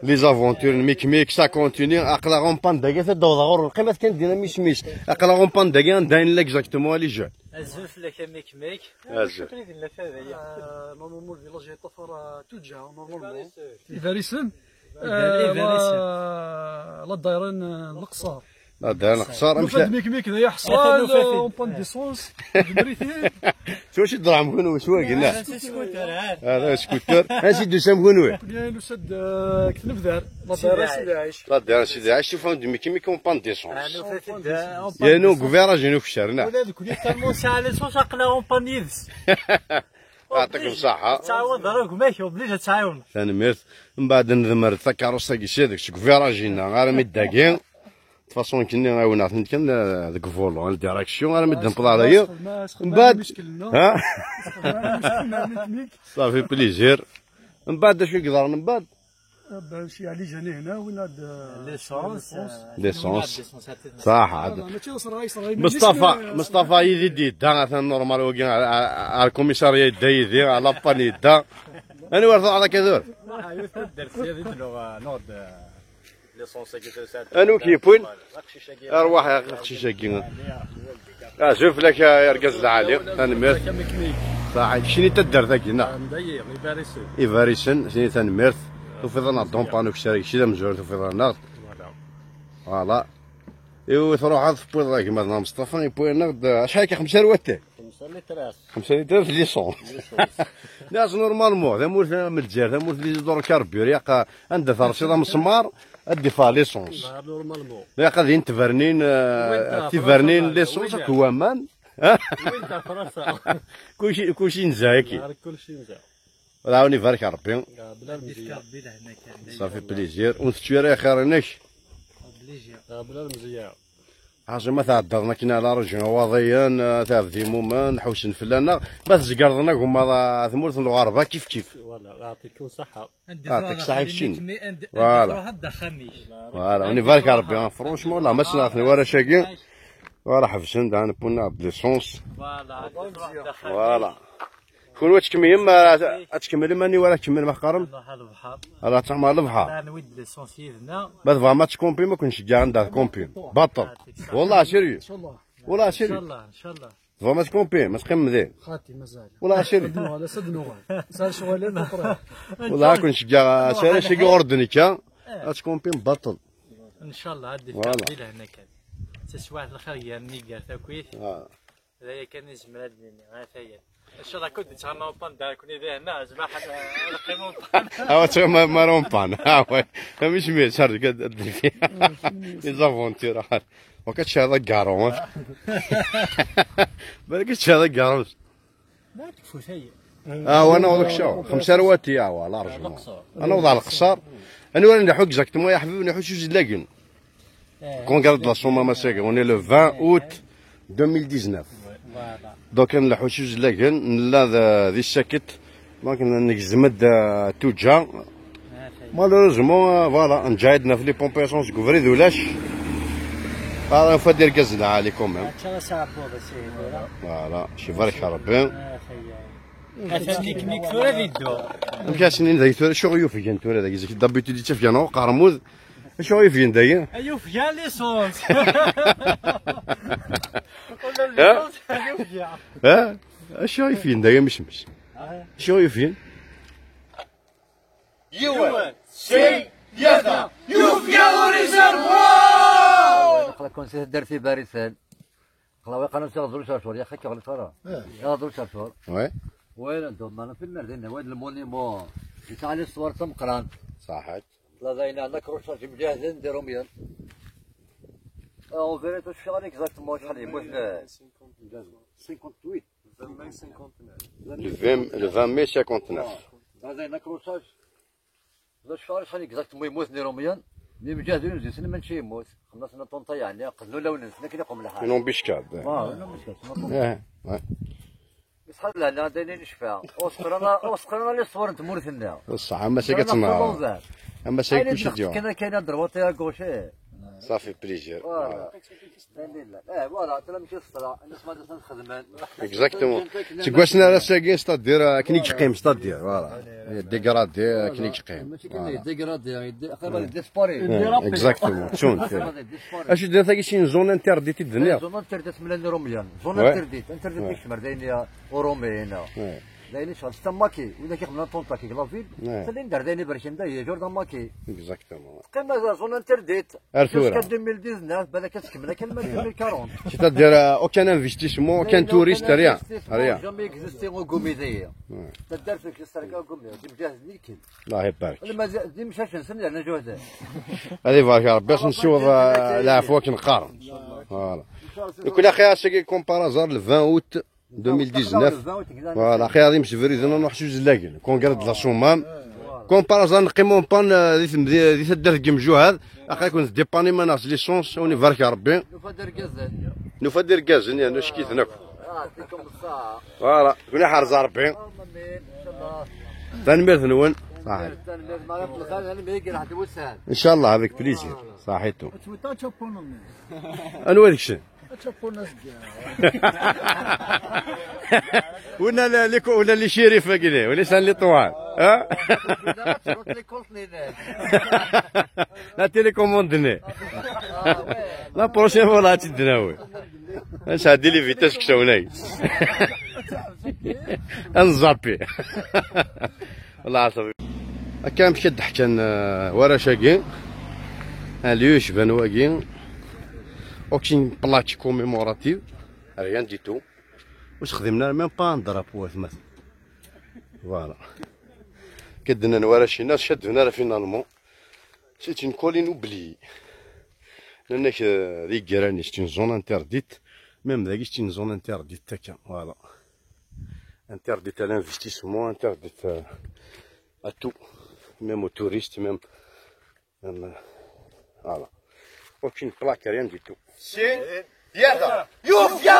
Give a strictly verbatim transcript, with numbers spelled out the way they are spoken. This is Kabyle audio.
Les aventures n Mikmik, ça continue. Aql-aɣ en panne dagi, ad d-awḍeɣ ɣur lqimat kan dina mis mis. Aql-aɣ en panne dagi, anda i nella exactement, les jeunes. Azul fell-ak a Mikmik. Azul. Acu i d-nella fad-aya? Euh, normalement, le village yeṭṭafar, euh, Tuǧa, normalement. Ibarisen. Ibarisen. Euh, wa-, la ddayra n, euh, Leqṣer. La ddayra n Leqṣer, amek nufa-d Mikmik d ayaḥṣal, nufa-t-id. En panne d'essence, d mritin. Tura si ddreɣ mkun wis wagi, neɣ? Hada scooter. Ansi d-tusam kunwi? Nusa-d, euh, deg Tnebdar. La ddayra Sidi Ɛic. La ddayra Sidi Ɛic, tufam-d Mikmik en panne d'essence. Yernu deg uviraj-inu ukessar, neɣ? Ula d nekni tellement sɛiɣ l'essence, aql-aɣ en panne yid-s. Yeɛṭikem ṣṣeḥḥa. Ttɛawadeɣ gma-k, oblige ad tɛawen. Tanemmirt. Mbeɛd nedmer takeṛṛust-agi sya deg, seg uviraj-inna armi d dagi. De façon nekni ɛiwneɣ-ten-id kan, eh, deg volant, en direction, armi d-newweḍ ɣer dagi. Mbeɛd, ha? Ça fait plaisir. Mbeɛd d acu i yeḍran mbeɛd? Bac yeɛli jani hna, win ad, l'essence, l'essence. L'essence. Ṣaḥ, ad. Voilà, mačči d ṣṣreɣ, ṣṣreɣ iman-is, Mustafa, mais Mustafa yid-i d-yedda, atan normal wagi, ar, ar, ar lkumisarya yedda yid-i, ar la panne yedda. Anwa ara truḥeḍ akka tura? Anwa i k-yewwin? Arwaḥ ya aqcic-agi. Azul fell-ak a argaz lɛali, tanemmirt. Saḥit, keččini taddart-agi, neɣ? Ibarisen. Ibarisen, keččini tanemmirt. Tufiḍ-aneɣ d en panne ukessar, kečči d amezwaru, tufiḍ-aneɣ-d. Voilà. Iwi truḥeḍ, tewwiḍ gma-tneɣ Mustafa, yewwi-aneɣ-d, acḥal akka, xemsa n watay? Xemsa litrat. Xemsa litrat n l'essence. L'essence. Normalement, tamurt am Lezzayer, tamurt n les hydrocarbures, yaq anda terṣiḍ amesmar, ad d-iffeɣ l'essence. Normalement. Yaq ad yin tbernin, euh, tibernin n l'essence akked waman. Win ta Fransa. Kulci, kulci inza yaki. Kulci inza. Ad awen-ibarek Rebbi. Ad ifk Rebbi lehna kan. Ça fait plaisir. Ur tettu ara axir-inek. Obligé. Ɛziz, ma tɛeddaḍen akken ala rejun waḍiyen, eh, tɛebd imumen, ḥewsen fell-aneɣ. Ma tzegreḍ-en agummaḍ, eh, tmurt n lɣerba, kif kif. Voilà, yeɛṭikum ṣṣeḥḥa. Yeɛṭik ṣṣeḥḥa, keččini. Voilà. Voilà, ur ibarek Rebbi, hein. Franchement, la, ma ssneɣ-ten warrac-agi, wara ḥebsen, da, newwi-aneɣ-d l'essence. Voilà. Voilà. Kunwi ad tkemmlem, ad tkemmlem, aniwa ara tkemmlem, a qqarem? Nruḥ ɣer lebḥer. Ara tṛuḥem ɣer lebḥer. Nruḥ newwi-d l'essence yid-neɣ. Ma tebɣam ad tkumpim, ad ken-ceggɛen da tkumpim. Baṭel. Wallah, sérieux. Inchallah. Wallah, sérieux. Inchallah, inchallah. Tebɣam ad tkumpim, ad teqqimem din? Xaṭi, mazal. Wallah, sérieux. Ad nuɣal, ad nuɣal. Sɛiɣ ccɣel, ad nruḥ. Wallah, ad ken-ceggɛeɣ, sérieux, seg ɣur-d nekka. Ad tkumpim baṭel. Inchallah, ad d-ifk Rebbi lehna kan. Taswiɛt lxir gar nnig gar takit. D aya kan i nezmer ad d-nini, ata-yan. Inchallah, kul d-nettɣama en panne, da nekni d ahna, zma ḥan, neqqim en panne. Awa, ttɣama mara en panne. Awa, amek mi yesɛa deg ad d-ifi. Les aventures. Waka tcehd agaṛṛu, ha? Balak tcehd agaṛṛu. Ma tekfu tayi. Ah, wa naweḍ kca. Xemsa n watay, awa, largement. Ad naweḍ ɣer Leqṣer. Anwa ara nleḥḥu exactement, ya ḥbib, nleḥḥu s uzellagen. Congrès de la Somme, ma sagi, on est le vingt août deux mille dix-neuf. Voilà. Donc, nleḥḥu s uzellagen, nella d, di Sakket. Donc, negzem-d, euh, Tuǧa. Malheureusement, euh, voilà, nǧahed naf les pompes essence deg ubrid ulac. Ara nufa-d irgazen lɛali quand même. Voilà, cibarek Rebbi. Atan Mikmik tura di dduṛ. Amek asen-in dagi tura, acu yufgen tura dagi? Zik d'habitude yettafgen aqermud. Acu yufgen dagi? Ay ufgan l'essence. Ha? Ay ufgan. Ha? Acu yufgen dagi, mecmec? Acu yufgen? Yiwen, sin, tlata, yufgan ur iserwa! Aql-aken si taddart Ibarisen. Aql-awen qqaren-as Aɣeẓru Cercur, yak akka ɣlif ara. Aɣeẓru Cercur. Ouais. Wayen anda ma fi lmerdin, wayen le monument. Yesɛa les ṣṣwar d tameqqrant. Ṣaḥit. Tlata-ina, la crochage imǧahden d Irumyen. En vérité, ur cfiɣ ara exactement acḥal yemmuten. Cinquante-huit. Le vingt mai cinquante-neuf. Le vingt, le vingt mai cinquante-neuf. Tlata-ina crochage. Ur cfiɣ ara acḥal exactement yemmuten Irumyen. Mi mǧahden ur zisen manci yemmut. Xemma-sen ṭunṭa yeɛni, qedlen ulawen-nsen akken iqum lḥal. Une embuscade. Ah, une embuscade. Eh, ouais. Yesḥa lehna, d ayen i necfa. Ur seqqren ara, ur seqqren ara les ṣṣwar n tmurt-nneɣ. Ṣṣeḥ, ama sagi ad tnehṛeḍ. Ama sagi kulci d-yuɣal. Kan akka, ad d-rwaṭi à gauche, eh. Ça fait plaisir. Voilà. Eh, voilà, tella mačči s ṣṣra, nesma d asen xedmen. Exactement. Seg wass-nni ar ass-agi, c'est-à-dire, akken i yeqqim, c'est-à-dire, voilà. Dégradé, akken i yeqqim. Mačči kan dégradé, dégradé, dispari. Exactement. Ttun. Dispari. Acu d-nniɣ tagi, c'est une zone interdite i d-nniɣ. Zone interdite, mel Romian. Zone Ouais. Interdite, interdite, kecmer d ayen ya Urumin. Ouais. D ayen yecɣel s tamaki, wid akk ixedmen aṭunṭaki deg la ville, Ouais. Tella indar d ayen iberken da, yejur d amaki. Exactement. Teqqim zone interdite. Ar tura. Jusqu'à deux mille dix-neuf, balak ad tkemmel akka alma deux mille quarante. C'est-à-dire, euh, aucun investissement, aucun touriste, rien. Rien. Jamais existé au Goumi d'ailleurs. Taddart ur tesserka au Goumi, d imjahed nikin. الله يبارك. Lma d imcac-nsen yerna juhden. Ad ibarek Rebbi, ad nsiweḍ, euh, lɛafwa akken qqaren. Voilà. Nekkni axir ass-agi comme par hasard le vingt août deux mille dix-neuf. Voilà, axir ad imsebriden ad nruḥ s uzellagen. Congrès de la Soummam. Comme par hasard neqqim en panne, euh, di temdi-, di taddart n Yemjuhad. Axir kun tdépannem-aneɣ s l'essence, ad wen-ibarek Rebbi. Nufa-d irgazen. Nufa-d irgazen, yerna ckiten akk. Ah, يعطيكم الصحة. Voilà, nekkni ḥerz Rebbi. اللهم آمين، إن شاء الله. Tanemmirt-nwen. Ṣaḥit. Tanemmirt, ma ara telxal, أنا ما يجي راح توسع. Inchallah, avec plaisir. Ṣaḥit. Twitter čapunan. Anwa deg-sen? Čapunas. Wina la, li, wina li shérif, wina li san li طوال. Hein? تروح لي كونتينر. La télécommande nni. La prochaine fois ad tt-id-nawi. Ad nesɛeddi les vitesses deg Sawnay. Ad nẓapi. Wallah aɛeṭṭeb. Akka amek ad d-ḥkan, euh, warrac-agi. Lieu yecban wagi. Aucune plaque commémorative. Rien du tout. Ur sexdimen ara même pas un drapeau, atmaten. Voilà. Akka d-nnan warrac-inna, ur skaddben ara finalement. C'est une colline oubliée. Nnan-ak, euh, di Granit, c'est une zone interdite. Même dagi, c'est une zone interdite, akka. Voilà. Interdite à l'investissement, interdite, euh, à tout. Même aux touristes, même, même, euh, voilà. Aucune plaque, rien du tout. C'est, يوفيا